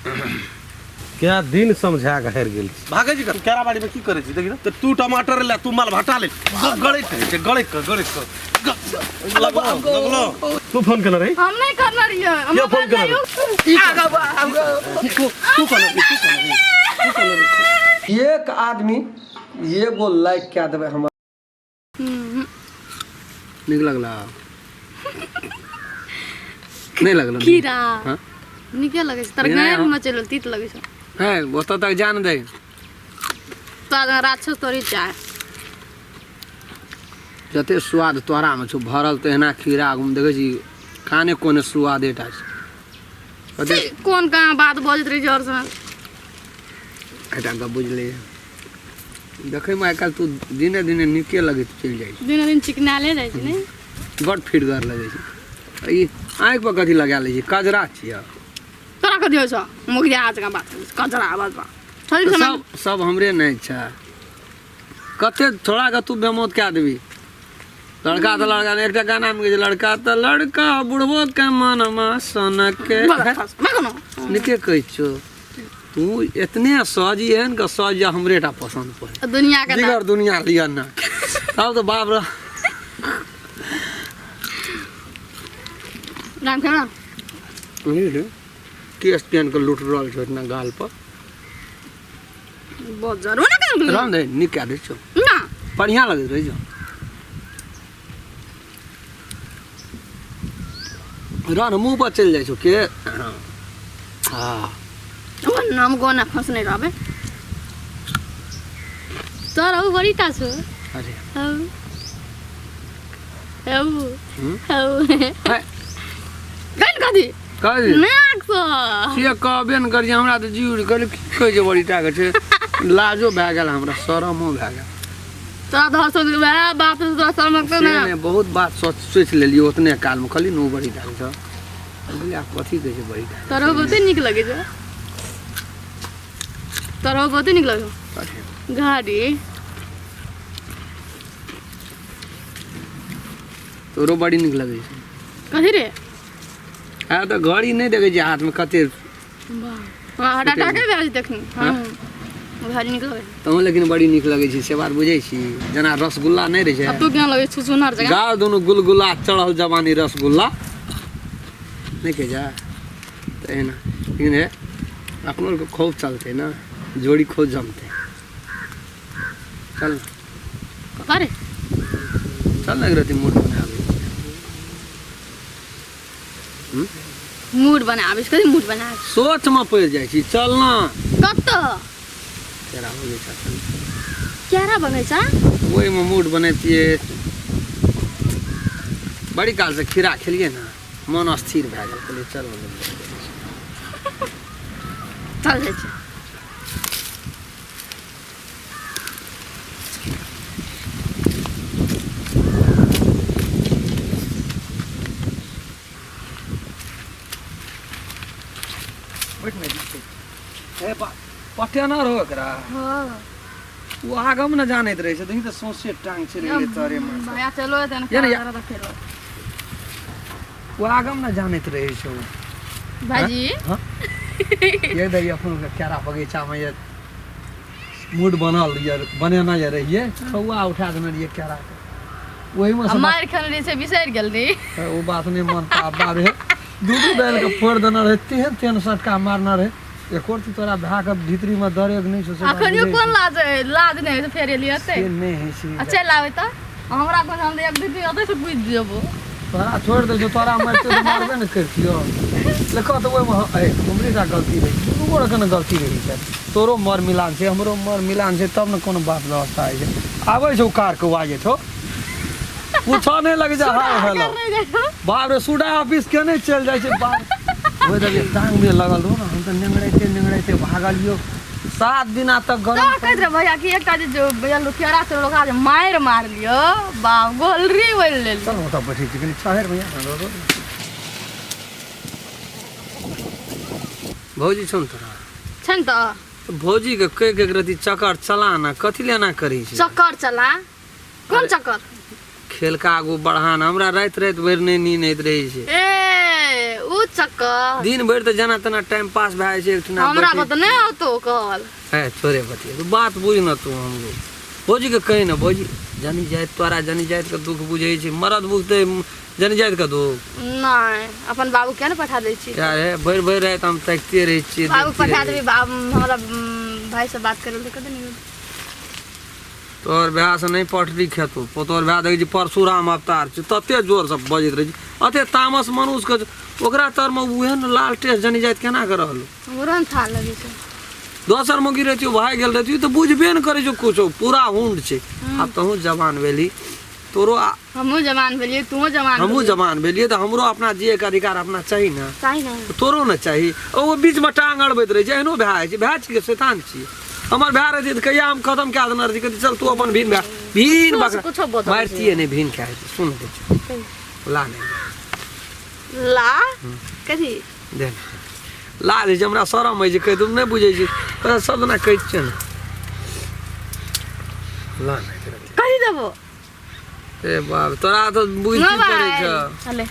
क्या दिन समझा के हारि गेल छी। भागै छी कतऽ? केरा बाड़ी में की करै छी देखी तऽ तू टमाटर ले तू माल भटा ले गड़ैत रहै छै गड़ैत कऽ गड़ैत कऽ लगलो लगलो तू फोन केने रही हम नहीं करना रहिए हम के फोन केने रही तू तू कहने रही तू कहने रही तू कहने रही एक आदमी एगो लाइक कए देबै हमर नीक लगला नहि लगल खीरा हाँ? नीके लगै छै तर नहि, गाय हम- में चलि तीत लगै छै है ओतऽ तक जान दे तोरा राक्षस तोरी चाय जते स्वाद तोरामे छौ भरल तऽ एना खीरा आगूमे देखै छी काने कोने स्वादे टा छै कते छी, कोन कहाँ बात बजैत रहै छै आओर से एकटा गप बुझलियै देखैमे आइ काल्हि तू दिने दिने नीके लगैत चलि जाइ दिनो दिन चिकनाले जाइ छै ने छै बड़ फिटगर लगै छै ई आँखि पर कथी लगा लै छै कजरा छियै तोरा कथी होइ छौ मुखिया जकाँ बात करै छै, कचरा बात बा छोड़ि तऽ समय सब सब हमरे नहि छै कते थोड़ा के तू बेमौत कए देबी लड़का तऽ लड़का ने एकटा गाना मे कहै छै लड़का तऽ लड़का बुढ़बो के मनमा सनके नीके कहै छौ तू एतने सहज एहन के सहज जे हमरे टा पसन्द पड़े दुनिया के दिगर दुनिया लिअ ना तब तऽ बाप रे राम खेला रे केस पेन के लूट रहल छौ इतना गाल पर बहुत जरूर ना कर राम दे नीक कए दै छौ ना बढ़िआँ लगैत रहै छौ रह मुँह पर चलि जाइ छौ के हाँ हमर नाम गोना फंसने रहबे तोर औ बड़ी टा छौ अरे हौ हौ हम्म? हौ है, गन कथी कह नाक सँ से कहबे ने करियै हमरा तऽ जी उड़ि गेल की कहै छै बड़ी टा के छै लाजो भए गेल हमरा शरमो भए गेल तोरा धर सोच वएह बाप से तोरा शर्म लगतौ से ना नहि बहुत बात सोच सोचि लेलियै ओतने कालमे कहली ने ओ बड़ी टा के छौ कहलियै आब कथी कहै छै बड़ी टा के तोरो बहुते नीक लगै छौ तोरो बहुते नीक लगै छौ कथी? गाड़ी तोरो बड़ी नीक लगै छै कथी रे आ तऽ घड़ी नहि देखै छियै हाथमे कते वाह हटा हटा के भए जेतै एखन हँ घड़ी नीक लगै छै तहूँ लेकिन बड़ी नीक लगै छै से बात बुझै छी जेना रसगुल्ला नहि रहै छै अब तू केना लगै छौ सुनर जकाँ गाल दुनू गुलगुला चढ़ल जवानी रसगुल्ला नहि कहै छै तऽ एना लेकिन हे अपनो आरके खूब चलतै ने जोड़ी खूब जमतै चल अरे चल ने एक रति मूड बनाबै मूड बनाबै छै कथी मूड बनाबै सोचमे पड़ि जाइ छी चल ने कतऽ केरा बगैचा चल केरा बगैचा ओहिमे मूड बनैतियै बड़ी कालसँ खीरा खेलियै ने मन अस्थिर भए गेल कहलियै चल चल जाइ छै हे बा पटेना रहो एकरा हाँ ओ आगम ने जानैत रहै छै देखी तऽ सौंसे टांग चलि गेलै तोरे मे भैया चलो एतन या ना, या। खाना फेरो ओ आगम ने जानैत रहै छै ओ भाईजी हाँ? ये दैया अपन केरा बगीचा में ये मूड बनल ये बनेना ये रहिए छौआ उठा देने रहिए केरा के ओहिमे से मारि खेने रही से बिसरि गेल रही ओ बात नहि मन बाप रे दू दू दालि के फोड़ि देने रहै तेहन तेहन सटका मारने रहै एको रत्ती तोरा भाय के भीतरी में दरेग नहि छौ से बात अखनियो बुझै कोन लाज है लाज नहि होइ छै फेर एलियै एतै से नहि होइ छै आ चलि आबै तऽ हमरा कोन हम एक दू दिन ओतै से बुझि जेबो तोरा छोड़ि दै छौ तोरा मारिते तऽ मारबे ने करितियौ लेकिन तऽ ओहिमे ए हमरे टा गलती रहै छै दुनू गोरेके ने गलती रहै छै तोरो मर मिलान छै हमरो मर मिलान छै तब ने कोनो बात व्यवस्था होइ छै आबै छौ कारके आवाज छौ पूछऽ नहि लगै छै हाय हेलो बाप रे सुडा ऑफिस के नहि चलि जाइ छै बाप ओहि दबियै टांग मे लगल रहो ने हम तऽ नेंगराइते नेंगराइते भागलियौ 7 दिना तक गरम तऽ कहैत रहे भैया कि एकटा जे जो भैया लुखियारा से ओकरा जे मारि मारलियो बाप गोलरी बनि लेलियो चल ओतऽ बैठै छी कनि छहरि भैया ने रोड भौजी छौ ने तोरा छै ने तऽ भौजी के कहि के एक रति चक्कर चला ना कथी लेना करै छै चक्कर चला कोन चक्कर खेल के आगू बढ़ाना हमरा राति राति भरि नहि नींद होइत रहै छै ए उ चक्कर दिन भरि तऽ जेना तेना टाइम पास भए जाइ छै एकठिना हमरा पर तऽ नहि औतो कहल। है थोड़े बतिया तू बात बुझ न तू हमरो भौजी के कही न भौजी जनी जाइत तोरा जनी जाइत के दुख बुझै छै मरद बुझतै जनी जाइत के दुख। नहि अपन बाबू के ने पठा दै छी। क्या रे भरि भरि राति हम ताकिते रहै छियै। बाबू देखते पठा रहै देबी बाबू हमरा भाई से बात करे लए कदे नहीं। तोहर भाय से नहि पटरी खेतौ तोहर भाय देखै छी परशुराम अवतार छै तते जोरसँ बजैत रहै छै अते तामस मनुष्यके ओकरा तरमे उहे ने लाल टेस्ट जनी जाइत केना के रहलो। हमरो ने थाल लगै छै। दोसर मौगी रहितियो भागि गेल रहितियो तऽ बुझबे ने करै छौ कुछो पूरा हुंड छै। आब तहूँ जवान भेली तोरो हमहूँ जवान भेलियै तूहो जवान। हमहूँ जवान भेलियै तऽ हमरो अपना जियैके अधिकार अपना चाही ने। चाही ने तोरो ने चाही। ओ बीचमे टांग अड़बैत रहै छै एहनो भए जाइ छै भाय छियै शैतान छियै। हमर भाय रहतियै तऽ कहिया हम खतम कए देने रहती कहती चल तू अपन भीन भाय भीन बकरा कुछो बदल मारितियै नहि भीन कए जेतै। सुन दै छै ला नहि ला कथी दे ला दै छै हमरा शरम होइ छै कहि तू नहि बुझै छी तोरा सब दिना कहै छियै ने ला नहि कथी देबो। ए बाप तोरा तऽ बुझि पड़ै छै। अले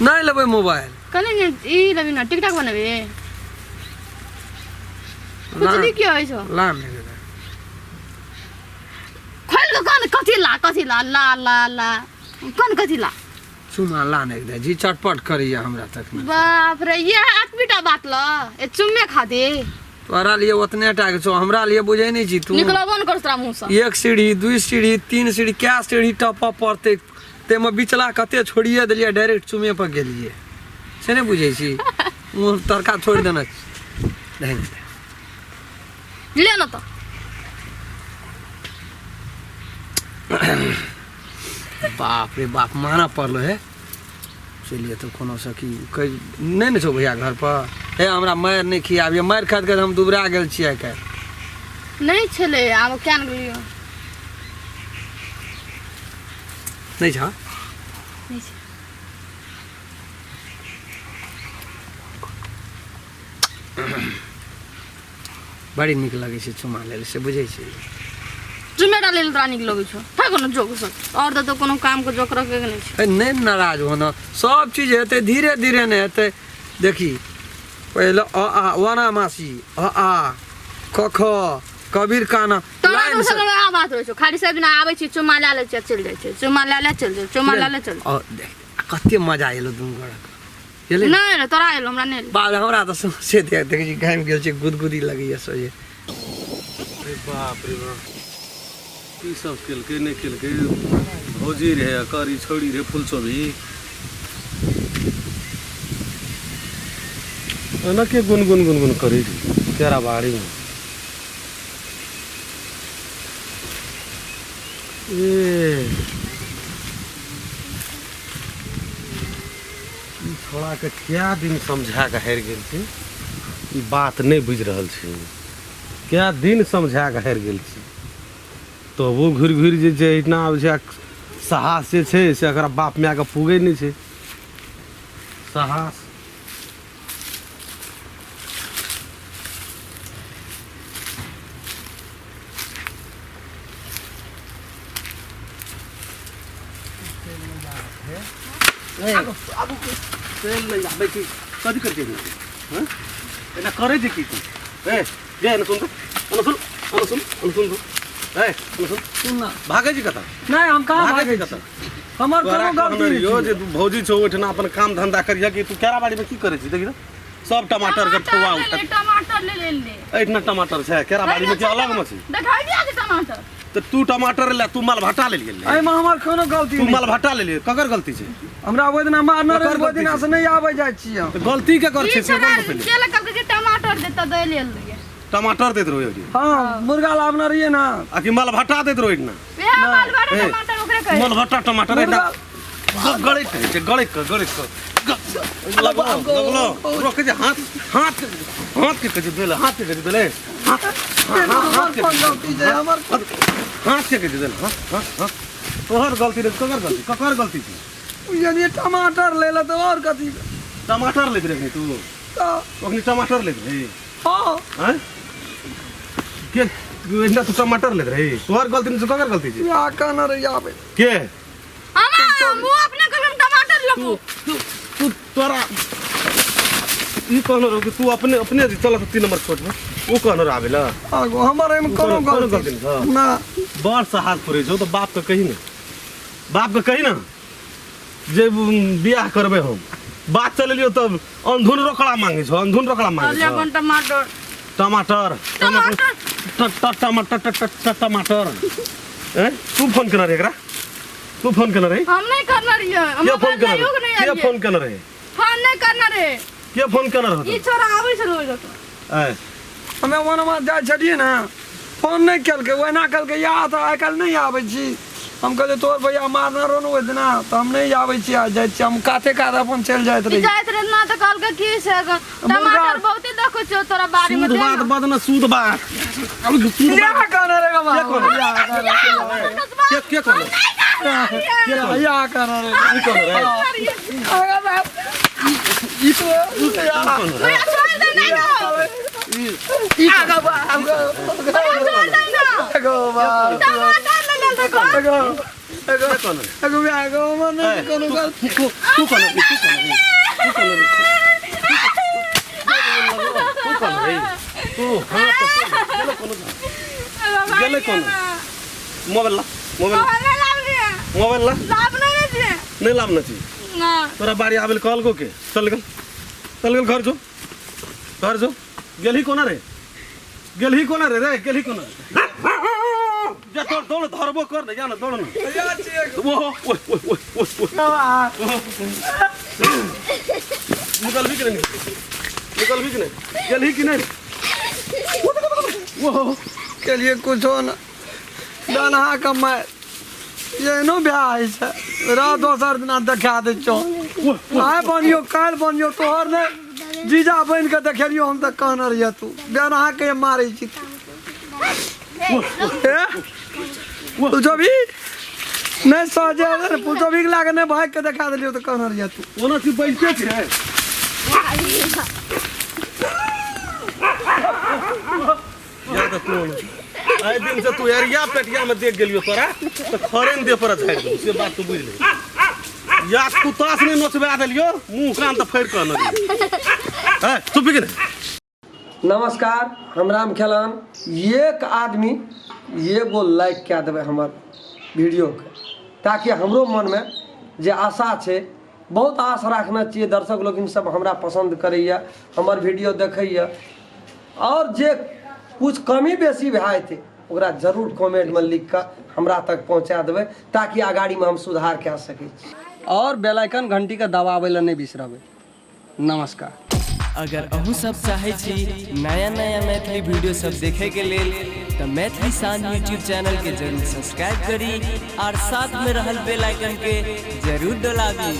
नहि लेबै मोबाइल कने ने ई लेबी ना टिकटॉक बनेबे खुजली की होइ छौ। ला नहि लेबै। खोल के कौन कथी ला कथी ला ला ला ला कौन कथी ला चुमा ला नहि दे जी चटपट करैया हमरा तक। बाप रे ये आठवीटा बात ल ए चुम्मे खातिर तोरा लिए ओतने टा के छौ हमरा लिए बुझै नहि छी तू। निकलबो न कर तोरा मुँह से। एक सीढ़ी दू सीढ़ी तीन सीढ़ी कै सीढ़ी टपऽ पड़तै ताहिमे बिचला कते छोड़िए देलियै डायरेक्ट चुमे पर गेलियै से नहि बुझै छी मुँह तड़का छोड़ि देने छी। नहीं ले न तऽ। बाप रे बाप मानऽ पड़लो हे। चलिए तऽ कोनो से की कहि नहि ने छौ भैया घर पर हे हमरा मारि नहि खियाबियै मारि खाइत खाइत हम दुबरा गेल छियै आइ काल्हि। नहि छलै आब क्या ने गेलियो। नहि छौ। नहि छै। बड़ी नीक लगै छै चुमा लेल से बुझै छी। चुमेटा लेल तोरा नीक लगै छौ था कोनो जोक सब और तऽ कोनो काम के जोक रखे के नहि छै। नहि नाराज होना सब चीज हेतै धीरे धीरे नहि हेतै। देखी पहिले अ आ वना मासी अ आ क ख कबीर काना तोरा तो सब आ बात रहै छौ खाली सब दिना आबै छी चुमा लए लै छी चलि जाइ छै चुमा लए ले चलि जाइ चुमा लए ले चलि। और देख कते मजा एलो दुनू गोड़ा के। नहि रे तोरा एलो हमरा नहि। बाप रे हमरा तऽ सौंसे देख देखै छी घामि गेल छै गुदगुदी लगैया सोझे। अरे बाप रे बाप की सब केलकै नहि केलकै भौजी रहे एकर ई छौड़ी रहे फुलचोभी एना के गुनगुन गुनगुन करै छै केरा बाड़ी में। ए ई छोड़ा के क्या दिन समझा के हारि गेल छी ई बात नहि बुझि रहल छी। क्या दिन समझा के हारि गेल छी तबो घुरि घुरि जे छै एहिना आबै छै साहस जे छै से एकरा बाप मायके पुगै नहि छै साहस। तेल नहि आबै छै कथी करै छै हँ एना करै छै की तू ए जे एना सुन एना सुन एना सुन एना सुन ए एना सुन सुन ना भागै छी कतऽ। नहि हम कहाँ भागै भागै छी छी कतऽ। हमर तोरा कोनो गलती कहने नहि रहियौ छै। जे तू भौजी छौ ओहिठिना अपन काम धंधा करिह कि तू केरा बाड़ी में की करै छी देखी तऽ सब टमाटर के ठोआ उठा टमाटर ले ले ले एहिठिना टमाटर छै केरा बाड़ी में की अलग में छै। देखाइ दिया के टमाटर तऽ तू टमाटर ले तू मालभट्टा ले गेल एहिमे हमर कोनो गलती तू नहि। मालभट्टा ले लिए ककर गलती छै। हमरा ओहि दिना मारने ककर रहे ओहि गलती दिना छै? से नहि आबै जाइ छी हम। तऽ गलती ककर ई छै से छोड़ा बोल पहिले। के कहलकै कि टमाटर देता दै लेल रहियै। टमाटर दैत रहो जी। हाँ मुर्गा लाबने रहियै ना। आ कि मालभट्टा दैत रहो एहिठिना। वएह मालभट्टा ए, टमाटर ओकरे कहै। मालभट्टा टमाटर एहिठिना गड़ैत रहै छै गड़ैत कऽ गड़ैत कऽ लगलो लगलो रोकै छै हाथ हाथ हाथ के कहै छै देले हाथ के कहै छै देले हाथ हमर कोन गलती छै हमर हाथ के कहै छै देले हाथ हाथ हाथ तोहर गलती रहै ककर गलती ककर गलती छै। यदि टमाटर ले ले तऽ और कथी। टमाटर लैत रहै तू तऽ ओखनी टमाटर लैत रही। हाँ आँय के एहिना तू टमाटर लैत रही तोहर गलती नहि छौ ककर गलती छै। या कहने रही आबै के हमरा मुँह अपने कहलक टमाटर लेबो। तू तू तोरा ई कहनो रहो कि तू अपने अपने चल 3 नंबर छोट में ओ कहनो रहो आबेला। आगो हमर एमे कोनो गलती ना। बड़ से हाथ पुरे छौ तो बाप के कही ना, बाप के कही ना जे बियाह करबे हम। बात चलेलियो तब अंधुन रोकड़ा मांगे छौ, अंधुन रोकड़ा मांगे छौ। टमाटर टमाटर टमाटर टमाटर टमाटर। ए तू फोन केना रे एकरा? तू फोन केना रे? हम नहीं करना रहिए। के फोन केना रे? के फोन केना रे? फोन नहीं करना रे। के फोन केना रहो? ई छोरा आबै छै रोज। ए हमे वनमा जाइ छलियै ना, फोन नहीं केलकै, ओहिना कहलकै या तऽ आइ काल्हि नहीं आबै छी। हम कहलियै तोहर भैया मारने रहो ने ओहि दिना, तऽ हम नहीं आबै छी, आइ जाइ छी। हम काते कात अपन चलि जाइत रही। जाइत रहे ना तऽ कहलकै की से टमाटर बहुते देखै छियौ तोरा बाड़ी में। सूद बात बद ना, सूद बात। या कहने रे बाबा, के के कहने? या कहने रे, ई कहने रे? अरे बाप ई तो या छोड़ दे ना, ई आगा बाप छोड़ दे ना। गो बाप टमाटर ले ले देखो। गो गो गो मन कोनो गलती। तू तू कहने, तू कहने, तू कहने, तू कहने रे तू। हां तो गेले कोनो, गेले कोनो। मोबाइल ला, मोबाइल मोबाइल ला। लाभ नहीं छी, नहीं लाभ न छी ना। तोरा बाड़ी आबेल कहलको के चल गेल, चल गेल घर जो, घर जो। गेलही कोना रे? गेलही कोना रे? रे गेलही कोना? जा दौड़ दौड़ धरबो कर ना, जा ना दौड़ ना। ओहो ओए ओए ओए ओए निकल भी कि नहीं? निकल भी कि नहीं? गेलही कि नहीं? ओहो के लिए कुछो ना दाना कमाए एहनो ब्याह होइ छै। रह दोसर दिना देखा दै छौ। आइ बनियो काल्हि बनियो, तोहर ने जीजा बनि कऽ देखेलियो हम तऽ कहने रहियै तू बेनहा के मारै छी। फुलचोभी नहीं सहजे, फुलचोभी के लागे नहीं भागि कऽ देखा देलियो तऽ कहने रहियै तू। ओना तू बैठते छै। या तऽ तू आइ दिन से तू एरिया पेटिया में देख गेलियो तोरा तऽ खरे ने देह पर झाड़ि देबौ, से बात तू बुझि ले। या कुत्ता से नहीं नोचबा देलियो मुँह कान तऽ फाड़ि कऽ अनलियो। ए चुप कि नहीं? नमस्कार, हम राम खेलान। एक आदमी एगो लाइक कए देबै हमर वीडियोके, ताकि हमरो मनमे जे आशा छै, बहुत आश राखने छियै। दर्शक लोकिन सब हमरा पसन्द करैए, हमर वीडियो देखैए, और जे कुछ कमी बेसी भए जेतै ओकरा जरूर कमेंटमे लिख कऽ हमरा तक पहुँचा देबै, ताकि अगाड़ीमे हम सुधार कए सकै छी। और बेल आइकन घंटीके दबाबै लए नहि बिसरबै। नमस्कार। अगर अहूँ सब चाहे छी नया नया मैथिली वीडियो सब देखे के लेल तो मैथिली शान यूट्यूब चैनल के जरूर सब्सक्राइब करी और साथ में रहल बेल आइकन के जरूर दबाबी।